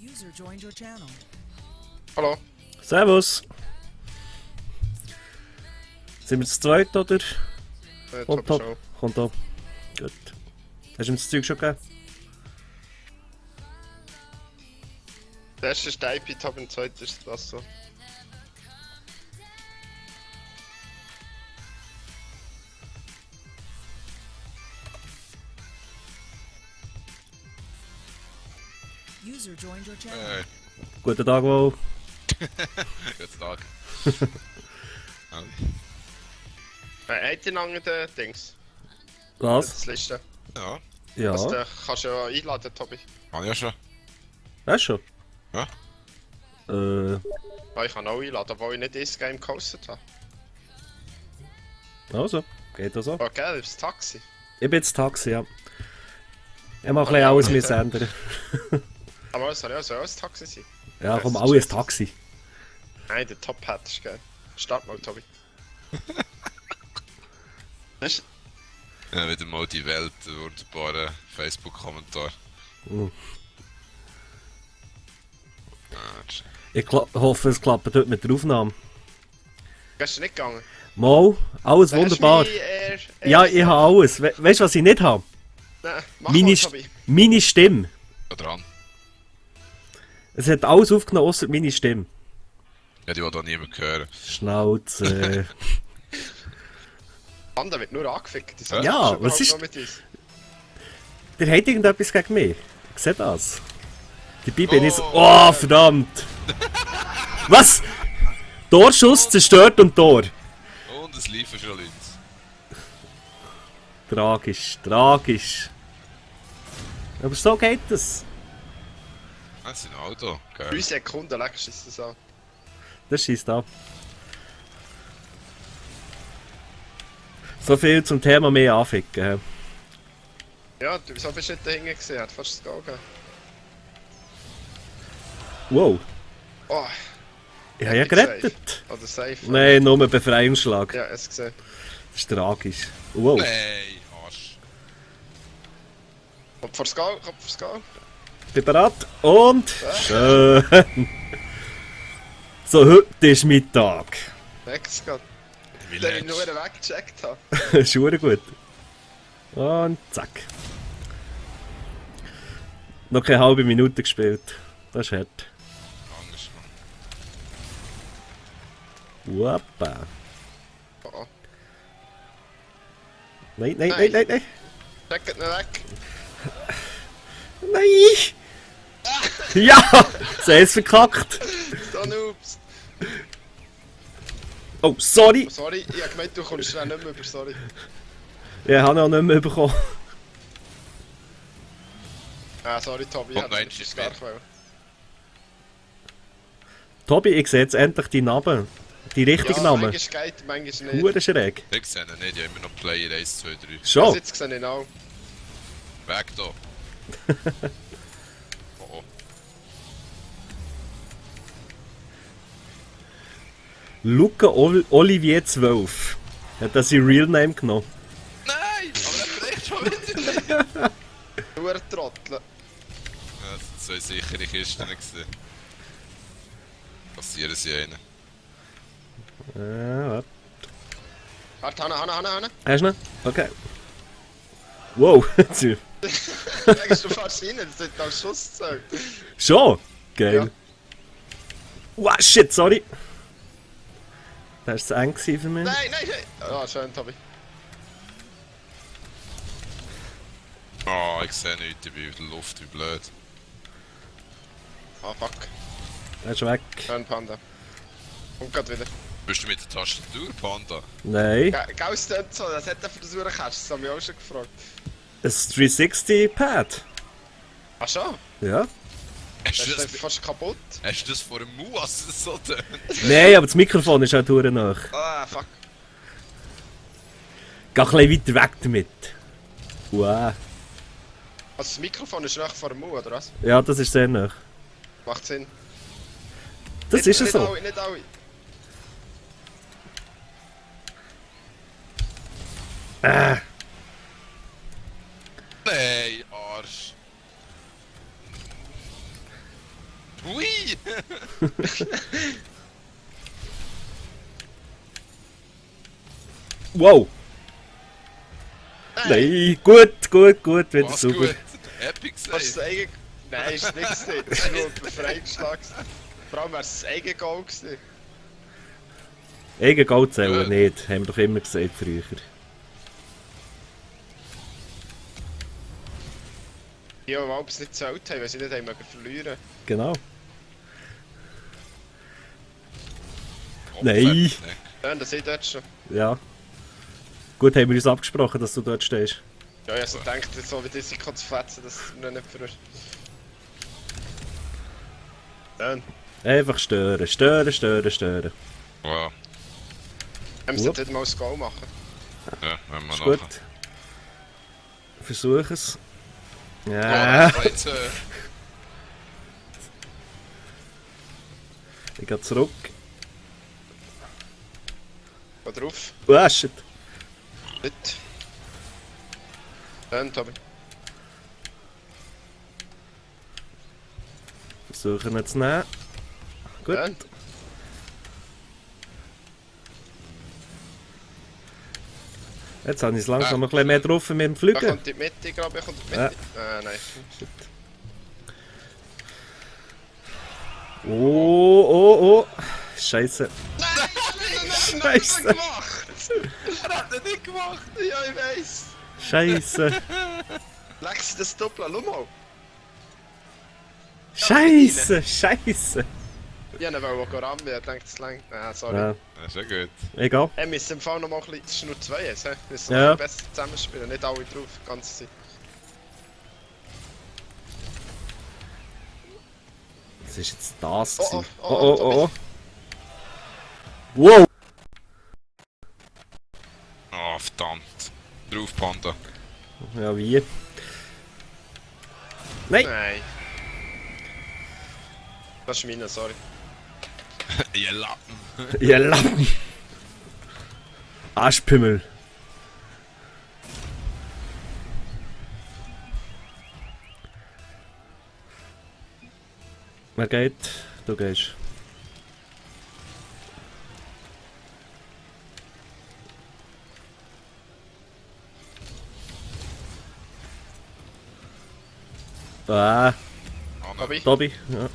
User joined your channel. Hallo. Servus. Sind wir zu zweit, oder? Top Show. Kommt da. Gut. Hast du ihm das Zeug schon gegeben? Der erste ist der IP Top und der zweite ist das Wasser. User joined your channel. Guten Tag, wohl. Guten Tag. Hat ihr lange den Dings? Was? Das Liste. Ja, Ja. Also, den kannst du ja einladen, Tobi. kann ich ja schon. Weißt schon? Ja. Ja, ich kann auch einladen, obwohl ich nicht das Game gehostet habe. Also. Geht das so? Oh, geil, das Taxi. Ich bin jetzt Taxi, ja. Ich mache ein bisschen alles mit ändern. Aber es soll ja so ein Taxi sein. Ja, komm, alles Taxi. Nein, der Top Hat ist geil. Start mal, Tobi. Weißt du? Ja, wieder mal die Welt, wunderbare Facebook-Kommentar. Ich hoffe, es klappt heute mit der Aufnahme. Gehst du nicht gegangen? Mal, alles wunderbar. Hast du mich, Ja, ich habe alles. Weißt du, was ich nicht habe? Nein, mach Meine, mal, Tobi. meine Stimme. Ja, dran. Es hat alles aufgenommen, außer meine Stimme. Ja, die will da niemand hören. Schnauze. Panda wird nur angefickt. Die Ja, schon was überhaupt ist- noch mit uns. Der hat irgendetwas gegen mich. Ich sehe das. Dabei bin ich so... Oh. Oh, verdammt! Was? Torschuss zerstört und Tor. Und es liefen schon Leute. Tragisch, tragisch. Aber so geht es. Das ist ein Auto. 3 Geil. Sekunden leckst du das an. Das schießt ab. So viel zum Thema mehr anficken. hä? Ja, du, wieso bist du nicht dahinter gesehen? Hat fast das Goal gegeben. Wow, Oh, ich habe ja Epic gerettet. oder safe. Nein, nur ein Befreiungsschlag. Ja, es gesehen. Das ist tragisch. Wow. Nein, Arsch. Kommt vors Goal, kommt vors Goal. Bin bereit und schön. So, heute ist Mittag. Next geht. Wie Den ich nur letztes. weggecheckt habe. Ist verdammt gut. Und zack. Noch keine halbe Minute gespielt. Das ist hart. Anders, Mann. Wappa. Oh, oh. Nein, nein, nein, nein, nein. Checkt ihn weg. Nein! Ja! Sie haben es verkackt. So Noobs. Oh, sorry. Oh, sorry, ich hab gemeint, du kommst schnell nicht mehr über, sorry. Ich habe noch nicht mehr bekommen. Ah, sorry Tobi, ich Und hätte nein, nicht schieß stark wollen. Tobi, ich sehe jetzt endlich die Namen. Die richtigen Ja, Namen. manchmal geht, manchmal nicht. Hure schräg. Ich sehe ihn nicht, ich habe immer noch Player 1, 2, 3. Schon? Also jetzt sehe ich ihn auch. Weg da. Oh, oh. Luca Olivier 12. Hat das sein Real Name genommen? Nein! Aber er bricht schon wieder. Nur ein Trottel. Ja, das sind zwei sichere Kisten gewesen. Passieren sie einen. Warte. Warte, Hanna. Hast du ihn? Okay. Wow. Legst du fast rein, das hat als Schuss gezählt. Schon? Geil. Ja. Wow, shit, sorry. Das war zu eng gewesen für mich. Nein. Ah, schön, Tobi. Oh, ich sehe nichts, ich bin in der Luft, wie blöd. Ah, fuck. Er ist weg. Schön, Panda. Kommt grad wieder. Bist du mit der Tastatur, Panda? Nein. Gaus dort so, das hat er für das Uhrenkästchen, das haben wir auch schon gefragt. Ein 360-Pad. Ach schon? Ja. Hast Das du ist das, fast kaputt. hast du das vor dem Mu, als es so tönt? Nein, aber das Mikrofon ist auch durch nach. Ah, fuck. Geh ein bisschen weiter weg damit. Wow. Also das Mikrofon ist nach vor dem Mund, oder was? Ja, das ist sehr nah. Macht Sinn. Das Nicht- ist es nicht so. Alle, nicht alle. Nein, Arsch. Wow! Nein, gut, wieder Was sauber. gut. Epic Was ist Save. das Eigen... Nein, ist nichts gewesen. Das ist nur ein Freigeschlag. Vor allem wäre es das Eigengoal gewesen. Eigen Gold zählen nicht, haben wir doch immer gesagt früher. Die überhaupt nicht gezählt haben, weil sie nicht haben verlieren. Genau. Oh, Nein. fertig, ne? Ja, das sehe ich dort schon. Ja. Gut, haben wir uns abgesprochen, dass du dort stehst. Ja, ich habe so gedacht, so wie Risiko zu fetzen, dass wir nicht verrückt. Dann. Einfach stören, stören. Wow. Wir müssen nicht mal das Goal machen. Ja, wenn wir Ist nachher. gut. Versuch es. Oh, Ja. das war jetzt, Ich gehe zurück. Geh drauf. Ah, shit. Nicht. Dann, Tobi. Versuchen ihn zu nehmen. Gut. Dann. Jetzt habe ich es langsam ein bisschen mehr drauf mit dem Da Fliegen. kommt die Mitte, glaube ich, kommt die Mitte. Nein. Shit. Oh. Scheiße. Nein, Scheisse. gemacht! er hat das nicht gemacht. Ja, ich weiss. Scheiße. Lex das Doppel, schau mal. Scheiße. Ich wollte ihn rammen, ich dachte, es längt. Sorry. Ja, Das ist ja gut. egal. Wir müssen im Fall noch mal ein bisschen, es ist nur 2 jetzt, wir müssen Ja. noch ein bisschen besser zusammenspielen, nicht alle drauf, die ganze Zeit. Was ist jetzt das? Oh, gewesen? oh, Oh. Wow! Oh, verdammt. Drauf, Panda. Ja, wie? Nein! Nein. Das ist meine, sorry. Ihr Lappen. Ihr Lappen! Arschpimmel! Wer geht? Du gehst. Ah, Oh, nein. Tobi? Tobi. Ja.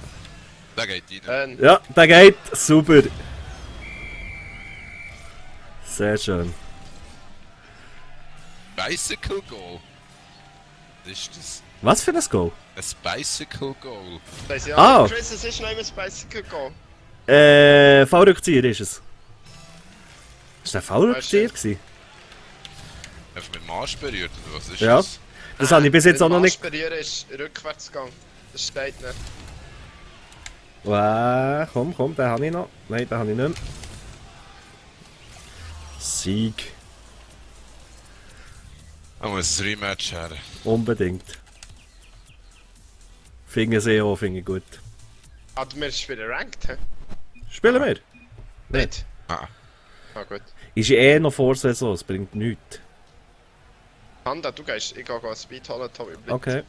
Der geht rein. Ja, der geht. Super. Sehr schön. Bicycle Goal. Was ist das? Was für das Goal? Ein Bicycle Goal. Das ja, Ah. Chris, es ist noch immer das Bicycle Goal. V-Rückzieher ist es. Ist der V-Rückzieher gewesen? Einfach mit dem Arsch berührt oder was ist Ja. das? Das habe ich bis jetzt auch noch nicht. Aspirieren ist Rückwärtsgang. Das steht nicht. Komm, den habe ich noch. Nein, den habe ich nicht mehr. Sieg. Da muss ein Rematch her. Unbedingt. Finde ich auch, finde ich gut. Aber wir spielen Ranked, hä? Spielen wir? Nicht? Ah. Ah, gut. Ist ja eh noch Vorsaison, es bringt nichts. Panda, du gehst, ich gehe Speed holen, Tobi. bleib. Okay.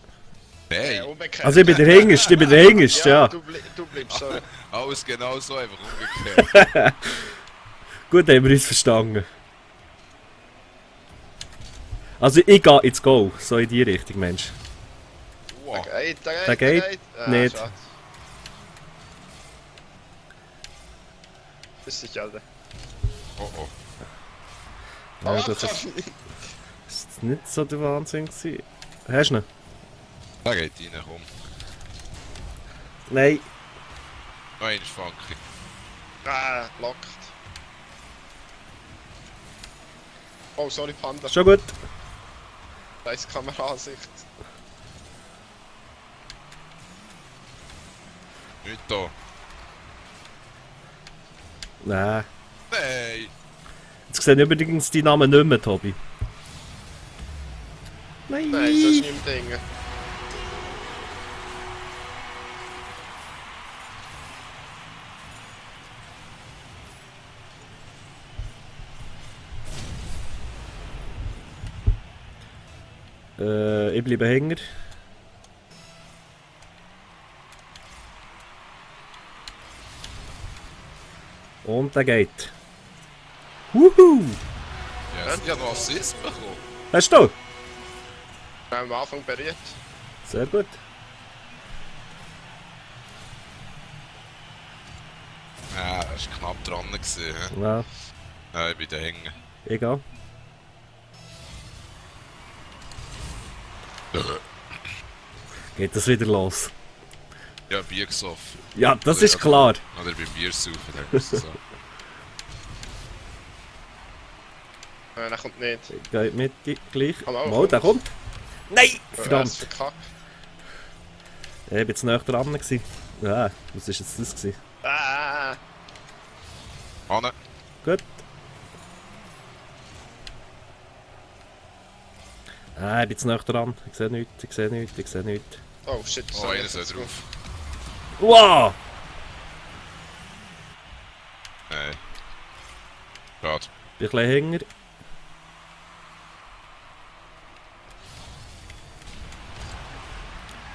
Nein, Umgekehrt. Also ich bin der Hingerste, ja. Du bleibst, sorry. alles genau so, einfach umgekehrt. Gut, haben wir uns verstanden. Also ich gehe ins Goal, so in die Richtung, Mensch. Wow. Der geht. nicht. Schade. Das ist Alter. Oh oh. Ja, das ist jetzt nicht so der Wahnsinn gewesen. Hast du ihn? Der geht rein, komm. Nein. Noch einmal Funky. Lockt. Oh, sorry, Panda. Schon gut. Da ist Kameraansicht. Nicht da. Nein. Nein. Jetzt sehen übrigens die Namen nicht mehr, Tobi. Nein. Nein, das ist nicht im Ding. Ich bleibe Hänger. Und der geht. Wuhu! Ja, ich habe noch Assist bekommen. Hast du? Am Anfang berührt. Sehr gut. Ja, er war knapp dran. Gewesen, hä? Ja, Ja, ich bin da hängen. egal. Geht das wieder los? Ja, Bier gesoffen. Ja, das Oder- ist klar. Oder beim Bier saufen, hat man so. Der kommt nicht. Geht mit gleich. Komm auch. Oh, der kommt. Nein! Er ist Verdammt! verkackt. Ich war jetzt näher dran. Gewesen. Ja, was war jetzt das? Gewesen? Ah, Anne, Gut. Ich bin jetzt näher dran. Ich sehe nichts, ich sehe nichts, ich sehe nichts. oh shit. oh, einer soll drauf. Wow! Nein. Schade. Bin ein bisschen hänger.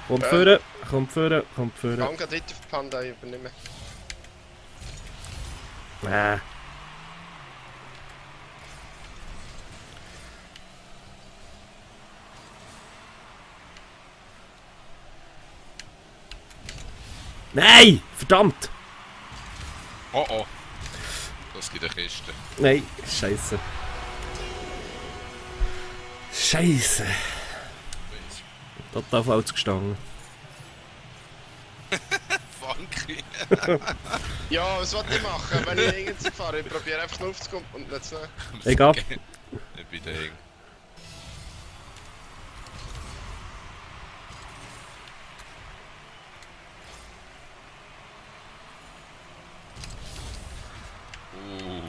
Kommt vorne, kommt vorne, kommt vorne. Komm, geht weiter auf Panda, ich übernehme. Ah. Nein! Verdammt! Oh oh. Das gibt eine Kiste. Nein, scheiße. Scheiße. Total falsch gestanden. Funky. Ja, was wollte ich machen? Wenn ich irgendwie fahre, ich probiere einfach nur aufzukommen und nicht zu nehmen. Egal. Ich bin da hängen.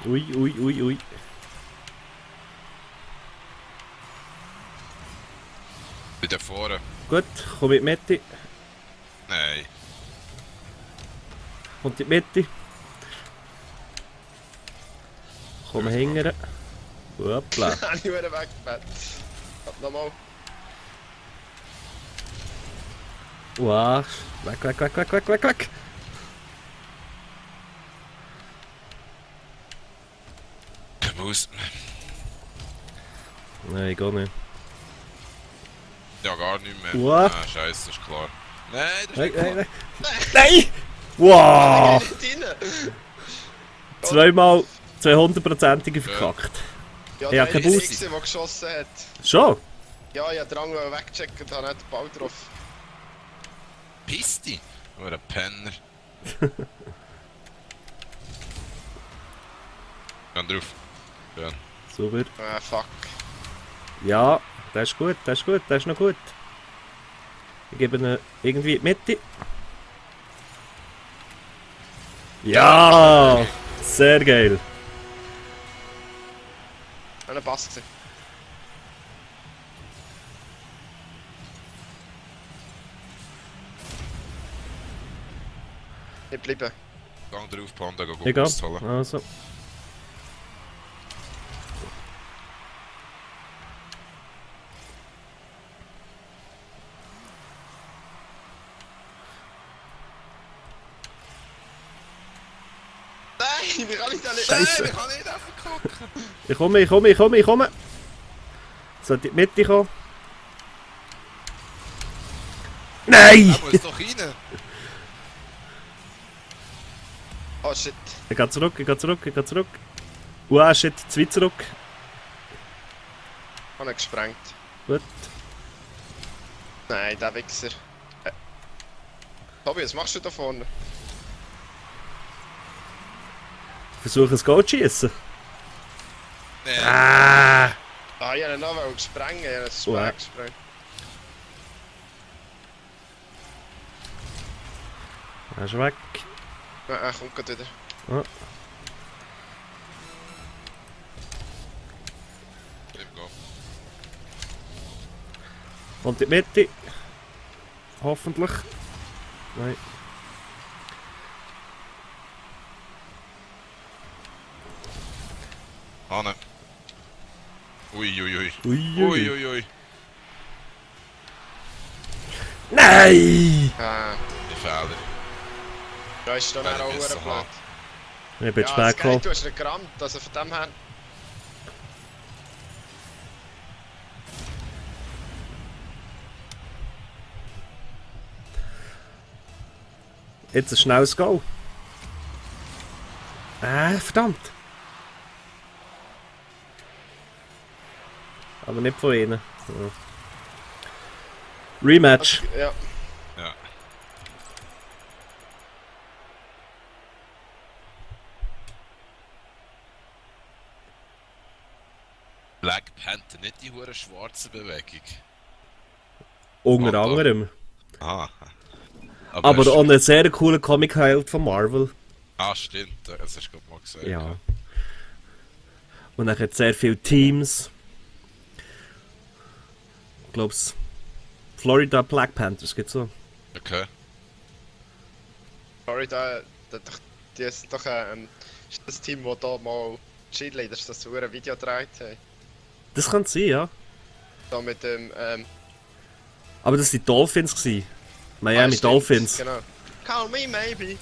Ui, ui, ui, ui. Bin da vorne. Gut, komm in die Mitte. Nein. Kommt in die Mitte. Komm hingern. Hoppla. Ich werde weggebett. Nochmal. Wow. Weg, weg, weg, weg, weg, weg, weg. Ich muss. Nein, gar nicht. Ja, gar nicht mehr. What? Ah, scheiße, das ist klar. Nein, das Nein, ist nicht nein, klar. nein. Nein! Wow! Nicht rein! Zweimal 200%ige verkackt. Ja, Ja, der kein eine Boost. gewesen, der geschossen hat. Schon? Ja, ich habe den Rang weggecheckt und habe nicht den Ball drauf. Pisti. Nur ein Penner. Geh drauf. Ja. Super. Ah, fuck. Ja, das ist gut, das ist gut, das ist noch gut. Ich gebe ihn irgendwie in die Mitte. Ja! Sehr geil. Ein Pass gesehen. Ich bleibe. Geh drauf, Panda, geh Egal. Gummis holen. Also. Nein, wie kann ich da nicht... Scheiße. Nein, ich kann nicht einfach kacken. Ich komme, ich komme, ich komme, ich komme. Sollte in die Mitte kommen. Nein! Er muss doch rein. Oh shit. Ich gehe zurück, ich gehe zurück, ich gehe zurück. Wow, shit, zwei zurück. Ich habe ihn gesprengt. Gut. Nein, der Wichser. Tobi, was machst du da vorne? Versuche ein Goal zu schießen. Nein. Ah! Ah, ich habe ihn noch gesprengt, ich habe ihn Wow. Speck gesprengt. Er ist weg. Ja, er kommt gerade wieder. Bleib gehen. Kommt in die Mitte. Hoffentlich. Nein. Hanne. Ui, ui, ui. Ui, Ui, ui, ui. Nein! Ah, Die Fehler. da ist dann Hätte auch ich müssen blöd. Ich bin Ja, spät das gekommen. geht, du hast nicht gerammt, also von dem her... Jetzt ein schnelles Goal. Verdammt. Aber nicht von ihnen. Ja. Rematch. Ja. Ja. Black Panther, nicht die hure schwarze Bewegung. Unter Warte. anderem. Ah. Aber hast auch du- ein sehr cooler Comic-Held von Marvel. Ah, stimmt, das hast du gerade mal gesagt. Ja. Und er hat sehr viele Teams. Ich glaube, Florida Black Panthers gibt es so. Okay. Florida, die ist doch ist das Team, das hier mal Cheerleaders das so ein Video gedreht haben. Das kann sein, ja. Da mit dem, Aber das waren die Dolphins. Gewesen. Miami stimmt, Dolphins. Genau. Call me maybe.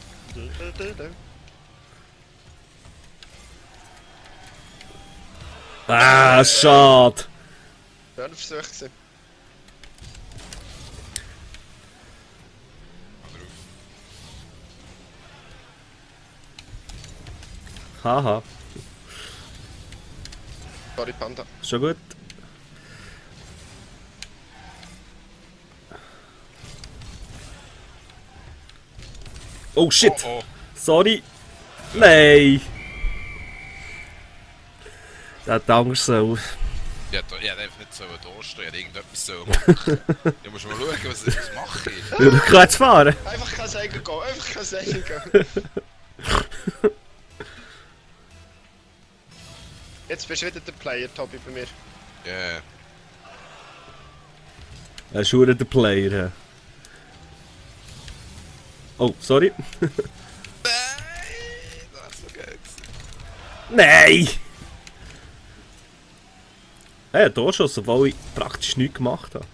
Schade. Ja, der Versuch gewesen. Haha, Sorry, Panda. schon gut. Oh shit, Oh, oh. sorry. Nein. Der hat Angst so. Ich hätte einfach nicht so da stehen, ich hätte irgendetwas so machen. Du musst mal schauen, was mache ich. Du kannst jetzt fahren. Einfach kein Segen gehen, einfach kein Segen gehen. Jetzt bist du wieder der Player, Tobi, bei mir. Ja. Er ist schon der Player. Oh, sorry. Nein, das ist so geil. Nein! Er hat Torschuss, obwohl ich praktisch nichts gemacht habe.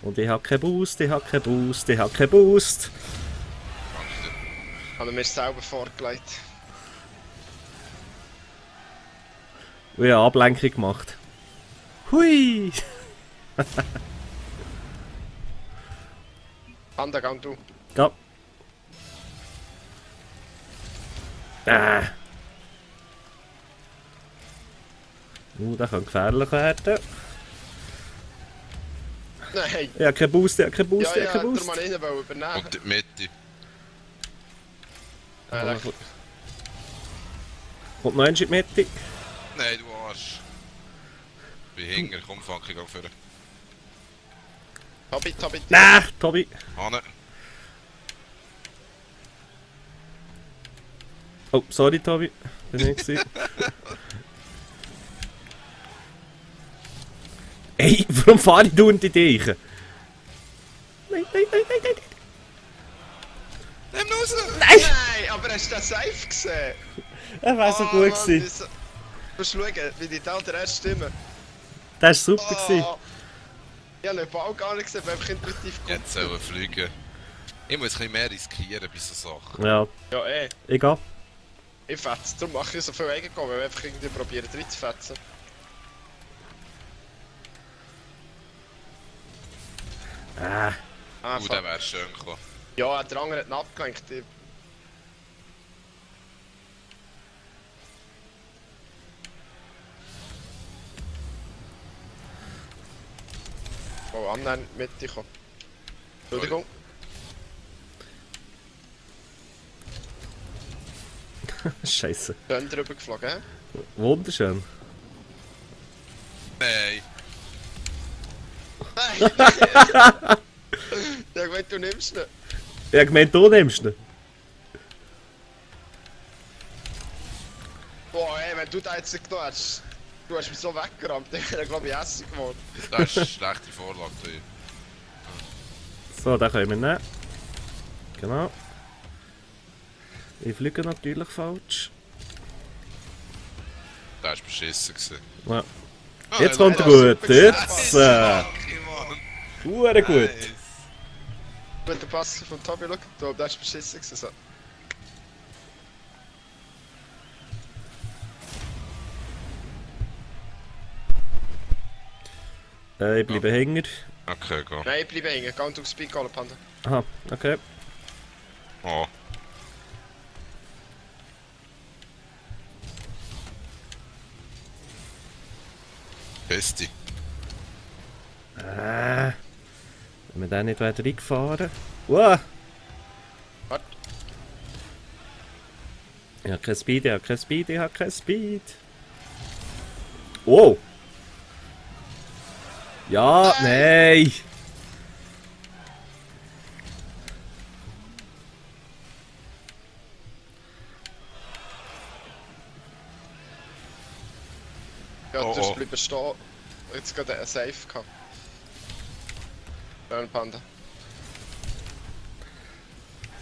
Und ich habe keinen Boost, ich habe keinen Boost, ich habe keinen Boost. Habe mir selber vorgelegt. Und ich habe Ablenkung gemacht. Hui! Panda, geh du. Ja. Das kann gefährlich werden. Nein. Ich habe keinen Boost, ich habe keinen Boost, Ja, ich ja, habe keinen hätte Boost. er mal rein übernehmen. Und in die Mitte. Kommt noch eins in die Mitte. Nein, du Arsch. Ich bin hinger, komm, fang ich auf für Tobi, Tobi. Nein, Tobi. Hanne. Oh, sorry, Tobi. Bin ich gewesen. Ey, warum fahre ich da unter dich? Nein, nein, nein, nein, nein, nein. Nimm raus! Nein! Nein, aber hast du den safe gesehen? Er war so Oh, gut Mann, gewesen. Du musst schauen, wie die da der erste Stimme. Das war super gewesen. Oh. Ich habe den Ball gar nicht gesehen, ich bin einfach intuitiv gekommen. Jetzt sollen wir fliegen. Ich muss ein bisschen mehr riskieren bei so Sachen. Ja, Ja, ich gehe. ich fetze. Darum mache ich so viel Eigengoal, weil wir einfach irgendwie probieren reinzufetzen. Ah, Ah, Der wäre schön gekommen. ja, der andere hat ihn abgelenkt. Oh, Anna in die Mitte kommen. Entschuldigung. Scheiße. Schön drüber geflogen, hä? Wunderschön. Nein. Nein! Ja, wenn du nimmst ihn. Ich habe gemeint, du nimmst ihn. Boah, ey, wenn du da jetzt nicht genommen hast, du hast mich so weggerammt, dann wäre glaube ich Essen geworden. Das ist eine schlechte Vorlage. Hier. So, den können wir nehmen. Genau. Ich fliege natürlich falsch. Das war beschissen. Gewesen. Ja. Ah, Jetzt nein, kommt er ja, gut. super Jetzt. Fucking Mann. Hure gut. Nice. Guter Pass von Tobi, schau, du, das ist beschissen gewesen. So. Ich bleibe hänger. Okay, go. Nein, ich bleibe hängen. Geh und aufs Speed holen, Panda. Aha, okay. Oh. Beste. Wenn wir den nicht weiter reingefahren. Wow! Warte. Ich habe kein Speed, ich habe kein Speed, ich habe kein Speed. Oh! Ja, nein! Ja, Oh, du hast oh. bleiben stehen. Jetzt gerade einen Safe gehabt. Ja, ein Panda.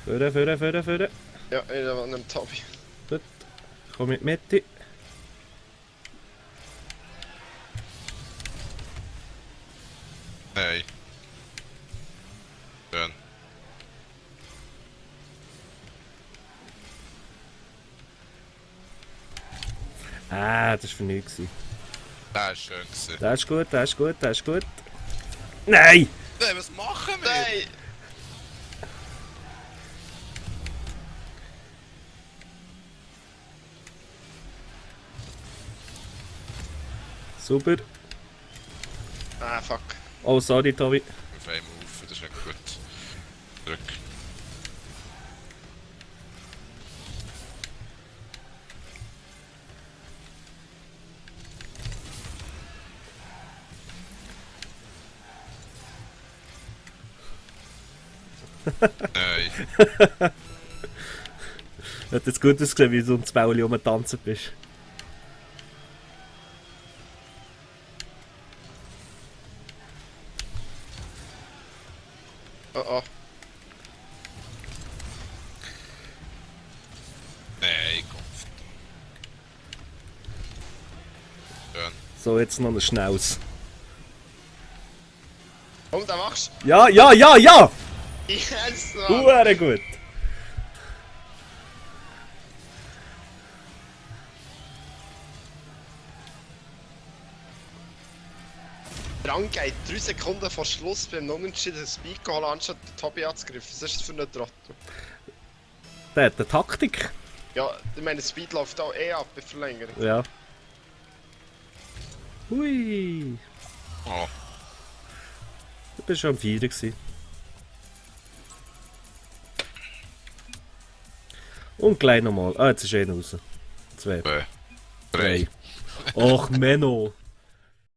Führen. Ja, ich an einem Tobi. Gut. Komm in die Mitte. Nein. Schön. Ah, das war für nichts. Das war schön gewesen. Das ist gut, das ist gut, das ist gut. Nein! Nein, was machen wir? Nein! Super. Ah, fuck. Oh, sorry, Tobi. Auf einem Haufen, das ist nicht gut. Zurück. Nein. Hat jetzt gut ausgesehen, wie du um das Bäuerchen rumgetanzt bist. Oh oh. Nein, Kopf. Schön. So, jetzt noch ein Schnauz. Und da machst Ja! du. Yes, Mann! Huere gut! Rang geht 3 Sekunden vor Schluss beim Unentschieden Speed geholt, anstatt den Tobi anzugreifen. Was ist das für ein Trottel? Der hat eine Taktik. Ja, ich meine, Speed läuft auch eh ab bei Verlängerung. Ja. Hui! Oh. Du bist schon am Feiern gewesen. Und gleich nochmal. Ah, jetzt ist einer raus. 2. 3. Och, Menno!